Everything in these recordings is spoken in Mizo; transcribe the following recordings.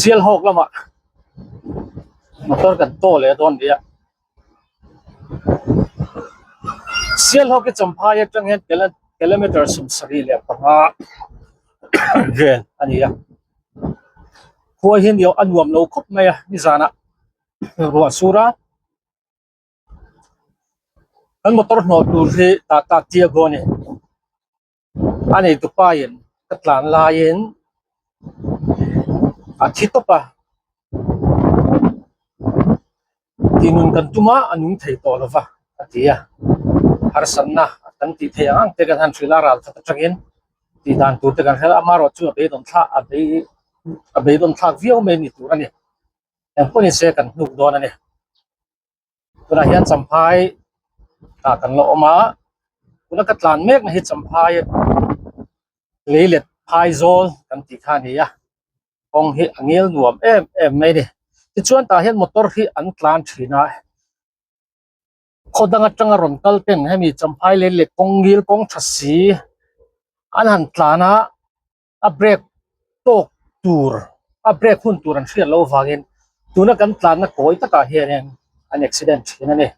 Sialhawk lamah motor kan taw leh dawn nia Sialhawk hi Champhai atang hian kilometer 75 vel a ni a khua hi a nuam lo khawp mai a nizanah ruah sur a kan motor hnawh tur hi Tata Tiago a ni a neitu pa in ka tlan laiin a thi tawp a tih nun kan tum a a nung thei tawh lo va a ti a harsatna kan tih theih ang ang te kan han hrilh a ral khat atangin tih dan tur te kan hre a amaherawhchu a beidawn thlak a bei a beidawn thlak viau mai ni tur a ni. Engpawh ni se kan hnuk dawn a ni. Tunah hian Champhai ah kan la awm a, tuna ka tlan mek na hi Champhai leilet phaizawl kan tih kha a ni a, kawng hi a ngel nuam em em mai a ni. Tichuan tah hian motor hi an tlan thin a, khaw dang atanga rawn kal ten hemi Champhai leilet kawng ngil kawng tha si an han tlan a. a brake tawk tur a brake hun tur an hriat loh avangin tuna kan tlanna kawi takah hianin an accident thin a ni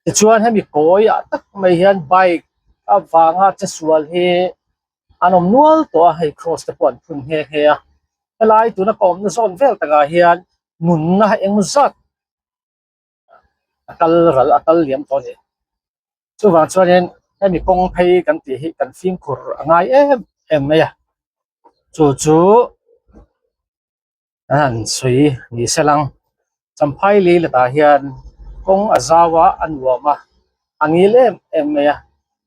tichuan hemi kawiah tak mai hian bike avanga che sual hi an awm nual tawh a hei cross te pawh an phun nghe nghe a helai tuna ka awmna zawn vel takah hian nunna eng zat a kal ral a kal liam tawh a ni chuvang chuanin hemi kawng phei kan tih hi kan fimkhur a ngai em em mai a chu chu an han sawi ni se lang Champhai lei latah hian kawng a zau a a nuam a a ngil em em mai a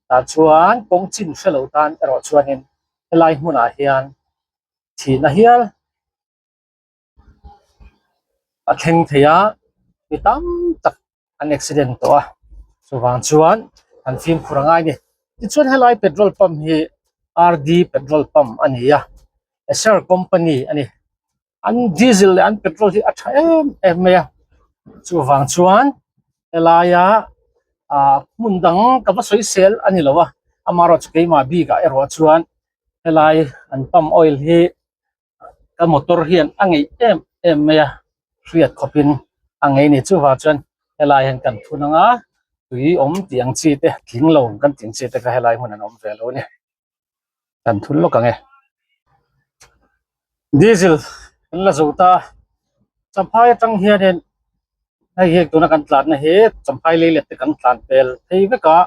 tah chuan kawng chin hre lo tan erawh chuanin helai hmunah hian thihna hial. a thleng thei a mi tam tak an accident tawh a chuvang chuan an fimkhur a ngai a ni tichuan helai petrol pump hi r d petrol pump a ni a Essar company a ni an diesel leh an petrol hi a tha em em mai a chuvang chuan helaia ah hmun dang ka va sawi sel a ni lo a amaherawhchu keimah bikah erawh chuan helai an pump oil hi. ka motor hian a ngeih em em mai a hriat khawp in a ngei a ni chuvang chuan helai hian kan thun ang a tui awm tih ang chi te tling lo kan tih ang chi te kha helai hmun an awm ve lo a ni kan thun lawk ang e diesel kan la zo ta champhai atang hianin hei hi tuna kan tlanna hi champhai lei let te kan tlan pel phei vek a.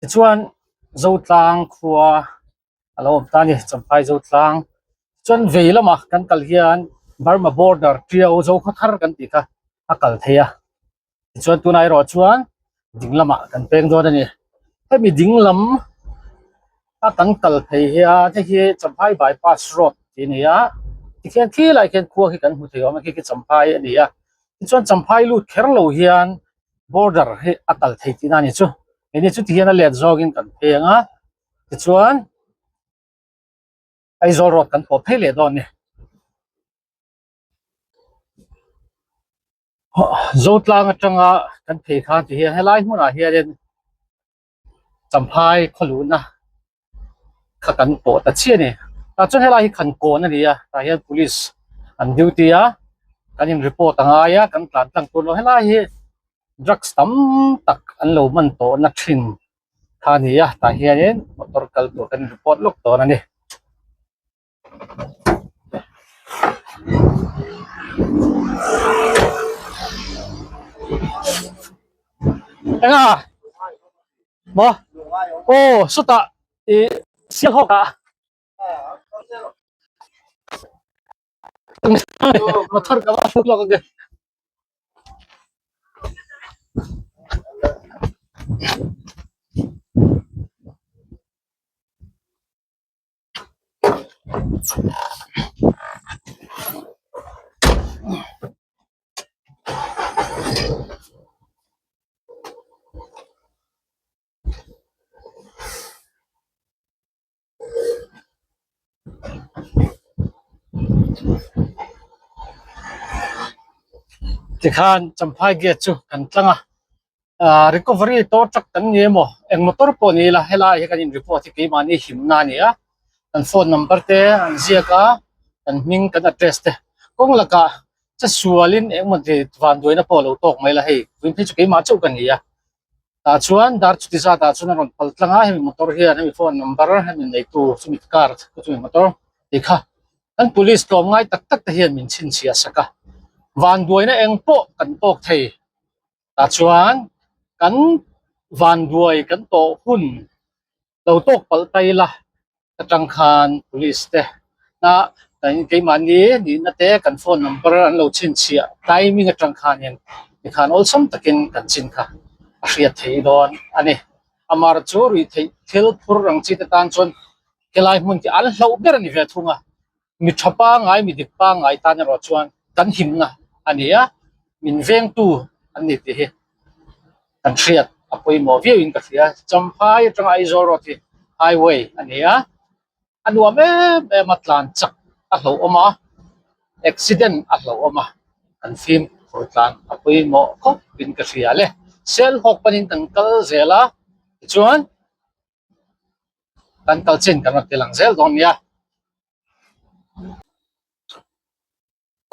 Tichuan Zotlang khua a lo awm ta a ni Champhai Zotlang chuan vei lamah kan kal hian Burma border Tiau Zokhawthar kan tih kha a kal thei a tichuan tunah erawh chuan ding lamah kan peng dawn a ni hemi ding lam a kan kal phei hian hei hi Champhai bypass road tih a ni a tikhian khilaiah khian khua khi kan hmu thei awm a khi khi Champhai a ni a tichuan Champhai lut kher lo hian. Border hi a kal thei tihna a ni chu keini chu tihian a let zawngin kan phei ang a tichuan Aizawl road kan pawh phei leh dawn a ni Zotlang atanga kan phei khan tihian helai hmunah hianin Champhai khawluhna kha kan pawh ta chiah a ni tah chuan helai hi Khankawn a ni a tah hian police an duty a kan in report a ngai a kan tlan tlang tur lo helai hi drugs tam tak an lo man tawh na thin kha a ni a tah hianin motor kal tur kan in report lawk dawn a ni. Enga maw aw sawtah ih Sialhawk ah motor ka va hruk lawk ang che. Tikhan Champhai gate chu kan tlang a ah recovery tow truck kan ni emaw eng motor pawh ni ila helai hi kan in report hi keimahni himna a ni a kan phone number te an ziak a kan hming kan address te kawng lakah che sualin engemaw ti vanduaina pawh a lo tawk mai la hei tun phei chu keimah chauh ka ni a. Tah chuan dar chuti zat ah chuan a rawn pal tlang a hemi motor hian hemi phone number hemi neitu chumi car chumi motor tih kha kan police tlawm ngai tak tak te hian min chhinchhiah sak a vanduaina eng pawh kan tawk thei tah chuan kan vanduai kan tawh hun lo tawk palh ta ila atang khan police te na kan keimahni nihna te kan phone number an lo chhinchhiah timing atang khanin tikhan awlsam takin kan chin kha a hriat thei dawn a ni. Amar chu ruih theih thil phur ang chi te tan chuan helai hmun khi an hlauh ber a ni ve thung a, mi tha pangngai mi dik pangngai tan erawh chuan kan himna a ni a, min vengtu an ni tih hi kan hriat a pawimawh viau in ka hria. Champhai atanga Aizawl road hi highway a ni a, a nuam em em a tlan chak a hlauhawm a, accident a hlauhawm a, kan fimkhur tlan a pawimawh khawp in ka hria le. Sialhawk panin kan kal zel a tichuan kan kal chin kan rawn ti lang zel dawn nia.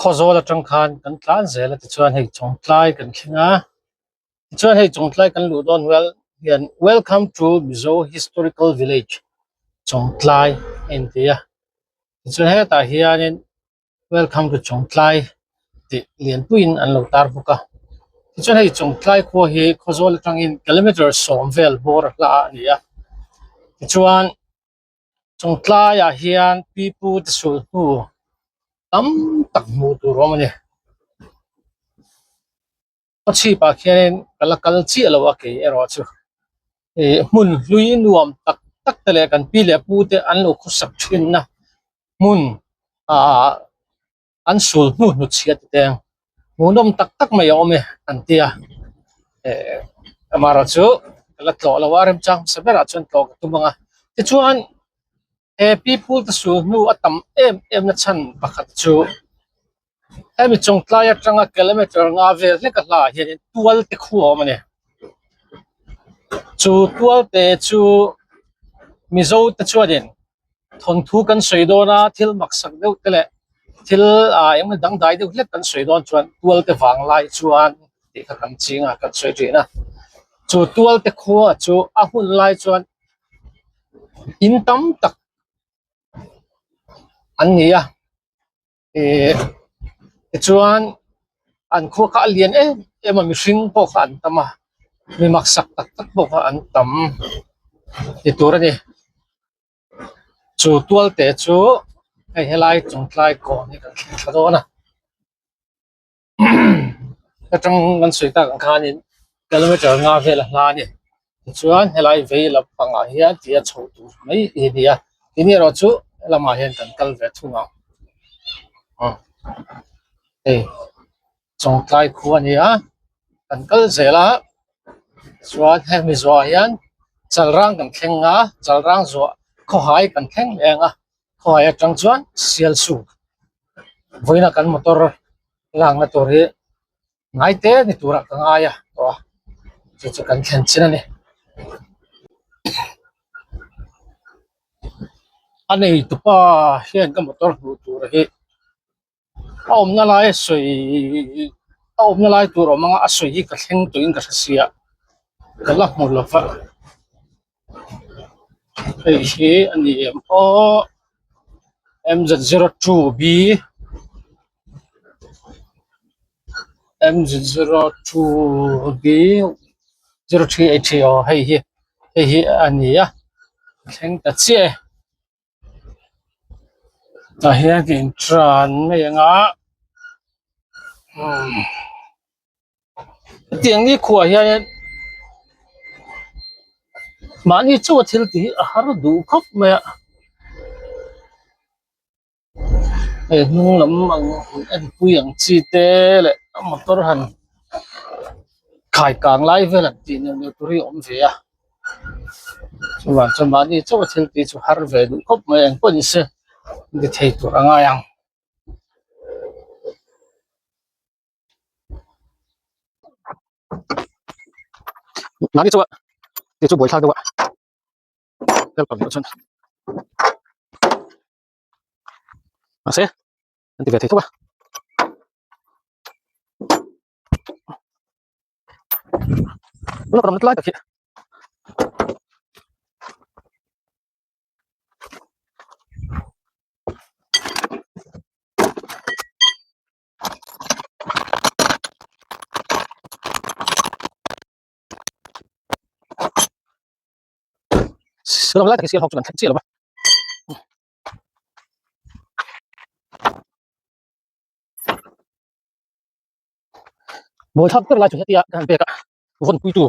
Khawzawl atang khan kan tlan zel a tichuan hei Chawngtlai kan thleng a tichuan hei Chawngtlai kan luh dawn rual hian welcome to Mizo historical village Chawngtlai a inti a tichuan hetah hianin welcome to Chawngtlai tih lianpuiin an lo tar bawk a tichuan hei Chawngtlai khua hi Khawzawl atangin kilometer sawm vel bawr a hla a ni a tichuan. Chawngtlaiah hian pipu te sulhnu tam tak hmuh tur a awm a ni. Khawchhipah khianin ka la kal chiah lo a kei erawh chu ih hmun hlui nuam tak tak te leh kan pi leh pu te an lo khawsak thinna hmun ah an sul hnu hnu chhiat te hmuhnawm tak tak mai a awm e an ti a eh amaherawh chu ka la tlawh lo a remchang hmasa berah chuan tlawh ka tum ang a tichuan he pipu te sul hnu a tam em em na chhan pakhat chu hemi chawngtlai atanga kilometer nga vel hlek a hla ah hianin tual te khu a awm a ni chu tual te chu mizo te chuanin Thawnthu kan sawi dawn a, thil maksak deuh te leh thil ah engemaw dangdai deuh hlek kan sawi dawn chuan tual te vang lai chuan tih kha kan ching a, kan sawi thin a. Chu tual te khua chu a hun lai chuan in tam tak an ni a. Ih tichuan an khua kha a lian em em a mihring pawh kha an tam a mi maksak tak tak pawh kha an tam ti tur a ni chu tual te chu hei helai chawngtlai kawn hi kan thleng thla dawn a. Atang kan sawi tak ang khanin kilometer nga vel a hla a ni tichuan helai vei lampangah hian tia chhoh tur mai hi a ni a tin erawh chu helamah hian kan kal ve thung ang hei Chawngtlai khua a ni a kan kal zel a chuan hemi zawhah hian Chalrang kan thleng a Chalrang zawh khawhai kan thleng leh ang a. Khawi atang chuan Sialsuk vawiina kan motor lakna tur hi ngai te ni turah ka ngai a tawh a chu chu kan thlen chin a ni. A neitupa hian ka motor hmuh tur hi A awmna lai a sawi a awmna lai tur awm anga a sawi hi ka thleng tawhin ka hre sia ka la hmu lo va hei hi a ni em aw M Z 02 B M Z 02 B 0383 aw hei hi hei hi a ni a thleng ta chiah e. Tah hian ka intran mai ang a umm hetiang ni khuah hianin. Mahni chu a thil tih hi a har duh khawp mai a. Hei hnung lam ang enpui ang chi te leh motor han khai kang lai vel an tih neuh neuh tur hi a awm ve a chuvang chuan mahni chauh a thil tih chu har ve duh khawp mai a engpawh ni se ti thei tur a ngai ang. Mahni chauh a tih chu buaithlak deuh a helper loh chuan mahse an ti ve thei tho a. Tuna ka ram lai tak hi Ram lai tak hi sial hawk chu kan thleng chiah lo va. Bawi thlak ber lai chu hetia ka han pek a, vawn puitu.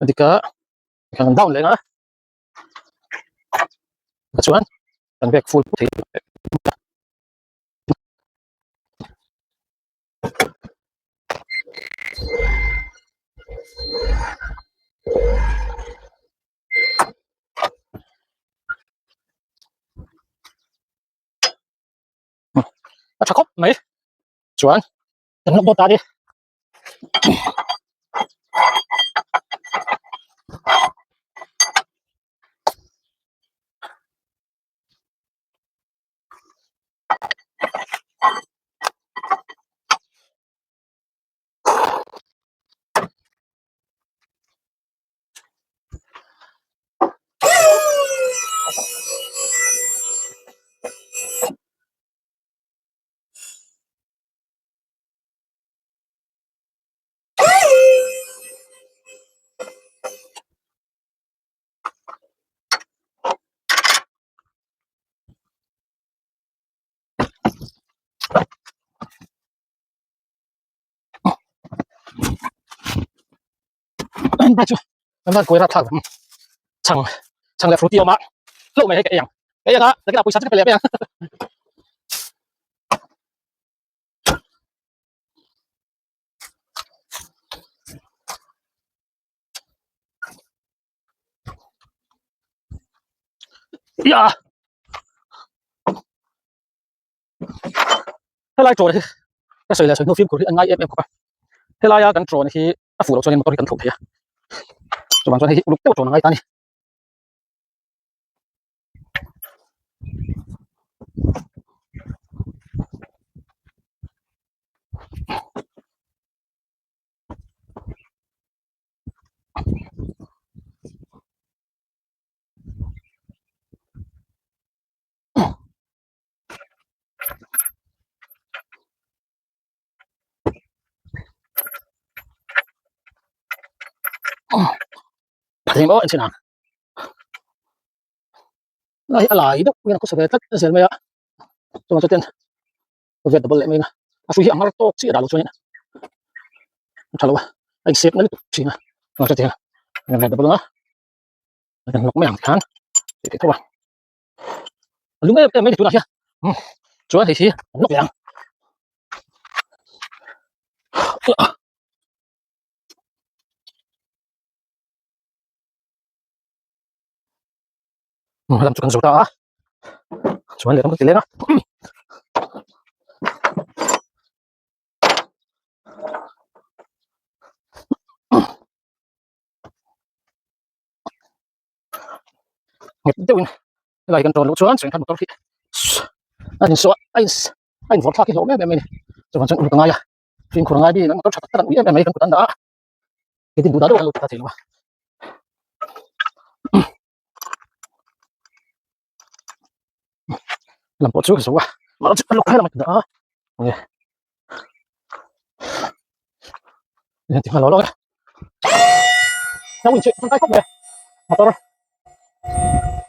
A dik a kan down leh a chuan kan bag full thei a tha khawp mai chuan kan hlawk dawt ta a ni. Bike chu kan van kuai rapthlak ang chhang chhang leh fruity a awm a hlauh mai hei ka ei ang ka ei ang a nakinah pawisa chu ka pe leh mai ang. Ia helai trawn hi ka sawi leh sawi hnu fimkhur hi a ngai em em khawp a helaia kan trawn hi a fuh loh chuan motor hi kan thlawh thei a chuvang chuan hei hi uluk deuh trawn a ngai ta a ni. Pathian aw enchhin ang lai a lai deuh hian a khawsa ve tlat zel mai a chuan chutin ka vet double leh mai a a hrui hi a mar tawk chiah dah lo chuan a tha lo a a insep na lutuk thin a chuan chutin ka vet double anga a kan hlawk mai ang tikhan tih theih tho a a lung em em mai ni tunah hian chuan hei hi an lawk leh ang. Lam chu kan zo ta a chuan lehlam kan ti leng a nghet deuhin helai kan tawn loh chuan chuan khan motor hi a insaw a in a invawrh thlak hi hlauh em em mai a ni chuvang chuan uluk a ngai a fimkhur a ngai bik a motor tha tak tak an ui em em mai kan kut an dah a. Ketin duh dah deuh an lo ti ta thei lo a. Lam pawh chu ka zo a mahse a lawk lam a nge hian ti nghal lawk lawk a heng in chu tangkai khawp mai a motor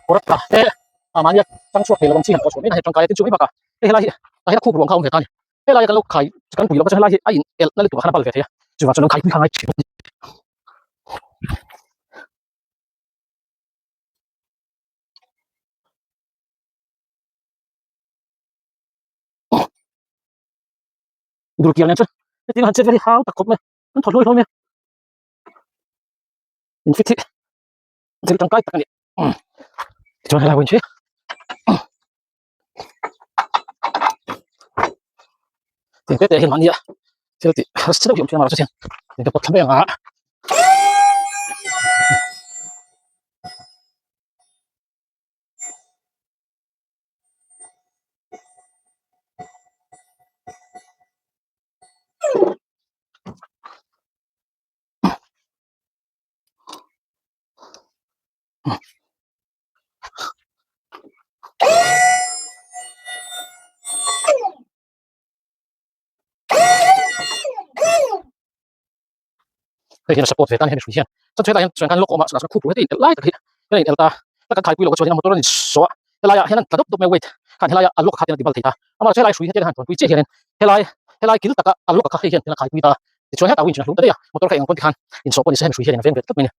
kawr a tla te a mahni a tang chhuak thei lo ang chi han pawh chhuah mai a hei tangkai a tin chu mai bakah hei helai hi tah hian a khup ruang kha a awm ve ta a ni helai kan lo khai kan pui loh chuan helai hi a in elh na lutuk ah khan a bal ve thei a chuvang chuan lo khai pui kha a ngai thin. Dur kiang nen chuan hetiang han chet vel hi hau tak khawp mai an thaw hlawi hlawi mai a in fit hi thil tangkai tak a ni tichuan helai pawh hi tiang te te hian mahni a thil tih harsa deuh hi awm thin a chuan in ka pawt thla mai ang a. Hei hian a support ve tan hian a hrui hian chuan helai hian chuan khan lawk awm a chutah chuan khup heti in elh lai tak hi hian a in elh ta a kan khaipui loh chuan motor a in sawh a helaiah hian an tla dawp dawp mai a weight khan helai a lock kha ten a ti bal thei ta amah chu helai hrui hetiang hian tawnpui chiah hianin helai helai kil taka a lock kha hei hian a khaipui ta tichuan hetah winch a hlum ta daih a motor kha eng ang pawn tikhan insawh pawh ni se hemi hrui hian a veng ve tlat mai a ni.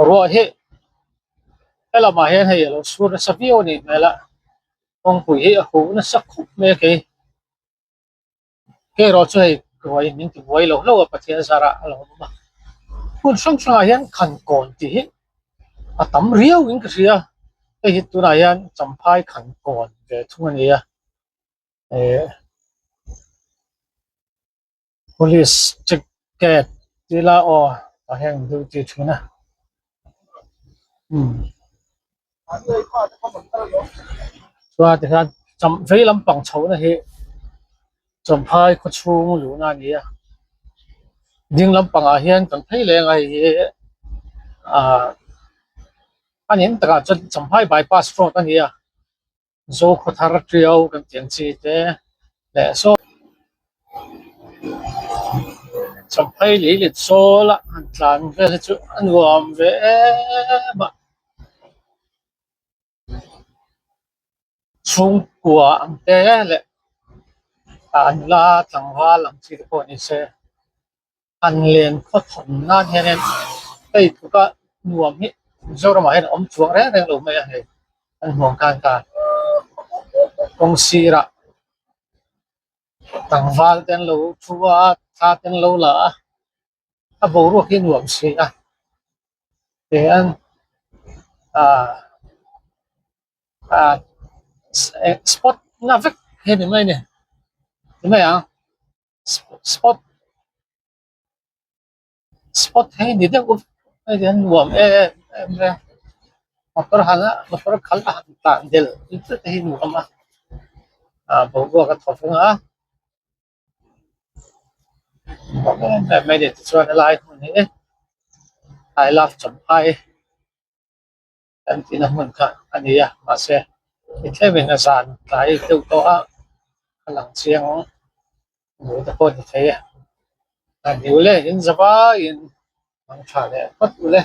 Ruah hi helamah hian hei a lo sur nasa viau a nih hmel a kawngpui hi a huh nasa khawp mai a kei kei erawh chu hei ruahin min ti buai lo hlauh a Pathian zarah a lo awm a hmun hrang hrangah hian khankawn tih hi a tam riau in ka hria hei hi tunah hian champhai khankawn ve thung a ni a eh police check gate tih la aw tah hian duty thin a umm chuan tikhian cham vei lampang chhohna hi champhai khaw chhung luhna a ni a ding lampangah hian kan phei leng a hei hi ahh a nin takah chuan champhai bypass road a ni a. Zokhawthar tiau kan tih ang chi te leh saw champhai lei let sawl a han tlan vel hi chu a nuam ve em a chhungkua ang te leh ah nula tlangval ang chi te pawh ni se han len khaw thawn nan hianin hei tluka nuam hi Mizoramah hian a awm chuang reng reng lo mai a hei an hmuang khan ta kawng sirah tlangval te an lo thu a thla te an lo la a a boruak hi a nuam si a tihian. Ah ah spot na vek hi a ni mai a ni ti mai ang spot spot hi ni deuh hei hian nuam em em mai a motor han a motor khalh a han tlan del te hi nuam a ah boruak a thaw veng a nuam em em mai a ni tichuan helai hmun hi I love Champhai. Kan tihna hmun kha a ni a mahse i thlengin a zan tlai deuh tawh a a lang chiang hmuh te pawh a ni thei a a ni ule in zavaiin hmang tha leh phawt ule.